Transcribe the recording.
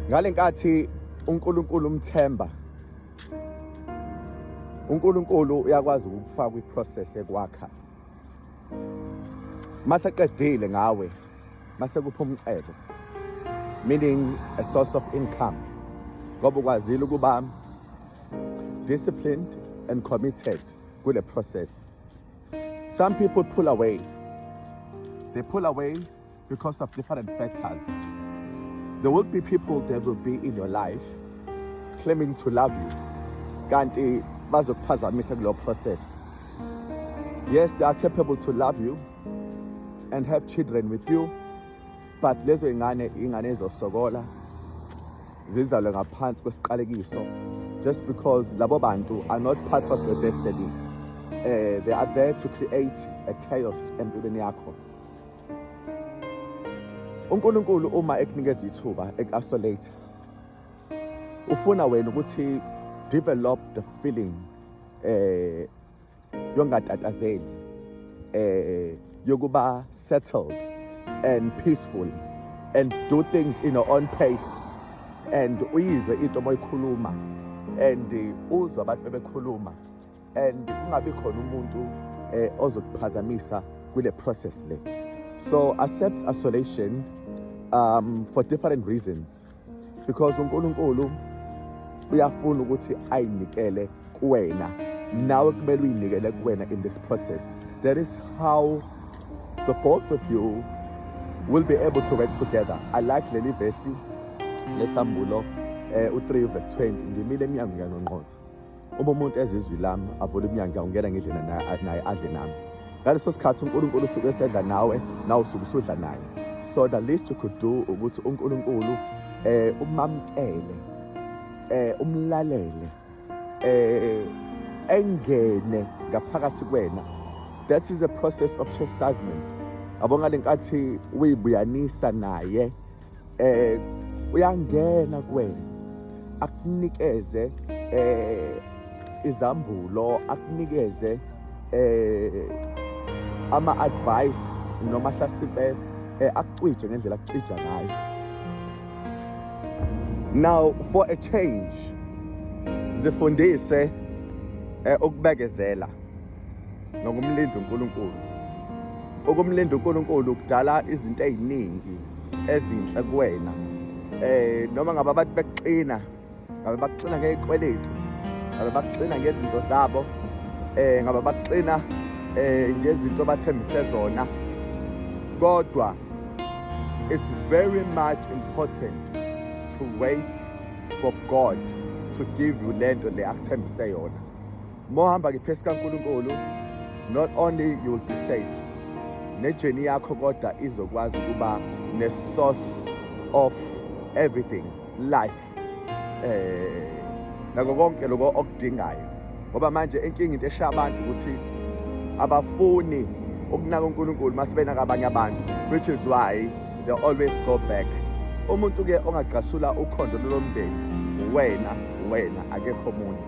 Ngalenkathi uNkulunkulu umthemba, uNkulunkulu uyakwazi ukukufaka kwi-process ekwakha. Maseqedile ngawe, mase kupha umcebo, meaning a source of income, ngoba ukwazile ukuba disciplined and committed kule process. Some people pull away. They pull away because of different factors. There will be people that will be in your life claiming to love you, kanti bazokuphazamisa kulo process. Yes, they are capable to love you and have children with you, but lezo ingane, ingane ezosokola, zizalwe ngaphansi kwesiqalekiso, just because labo bantu are not part of your destiny. They are there to create a chaos empilweni yakho. UNkulunkulu uma ekunikeza ithuba eku-isolate, ufuna wena ukuthi develop the feeling yongatatazeli, yokuba settled and peaceful and do things in your own pace, and uyizwe into moyikhuluma and uzwe abantu bebekhuluma, and kungabi khona umuntu ozokuphazamisa kule process le. So accept isolation for different reasons, because uNkulunkulu uyafuna ukuthi ayinikele kuwena, nawe kumele uyinikele kuwena in this process. That is how the both of you will be able to work together. I like leli vesi lesambulo, u3 verse 20: "Ngimile emnyango, ngiyanqonqoza. Uma umuntu ezizwi lami, avule umnyango, ngiyawungena, ngidle naye, adle nami." Ngaleso sikhathi uNkulunkulu usuke esedla nawe, nawe usuke usudla naye. So the least you could do ukuthi uNkulunkulu umamkele, umlalele, engene ngaphakathi kuwena. That is a process of chastisement, yabo. Ngalenkathi uyibuyanisa naye, uyangena kuwena, akunikeze izambulo, akunikeze ama advice, noma hlasimpe akucije ngendlela akucija ngayo. Now, for a change, zifundise ukubekezela nokumlinda uNkulunkulu. Ukumlinda uNkulunkulu kudala izinto eziningi ezinhle kuwena. Noma ngabe abantu bekuxina, ngabe bakuxina ngezikweletu, ngabe bakuxina ngezinto zabo, ngabe bakuxina ngezinto abathembise zona, kodwa it's very much important to wait for God to give you lento le akuthembise yona. Mohamba nge-pace kaNkulunkulu, not only you will be safe ne-journey yakho, kodwa izokwazi ukuba ne-source of everything, life, nako konke lokho okudingayo. Ngoba manje inkinga, into eshaya abantu ukuthi abafuni ukunaka uNkulunkulu mase benaka abanye abantu, which is why they always go back. Umuntu ke ongagqashula ukhondo lolomndeni wena, wena, akekho omunye.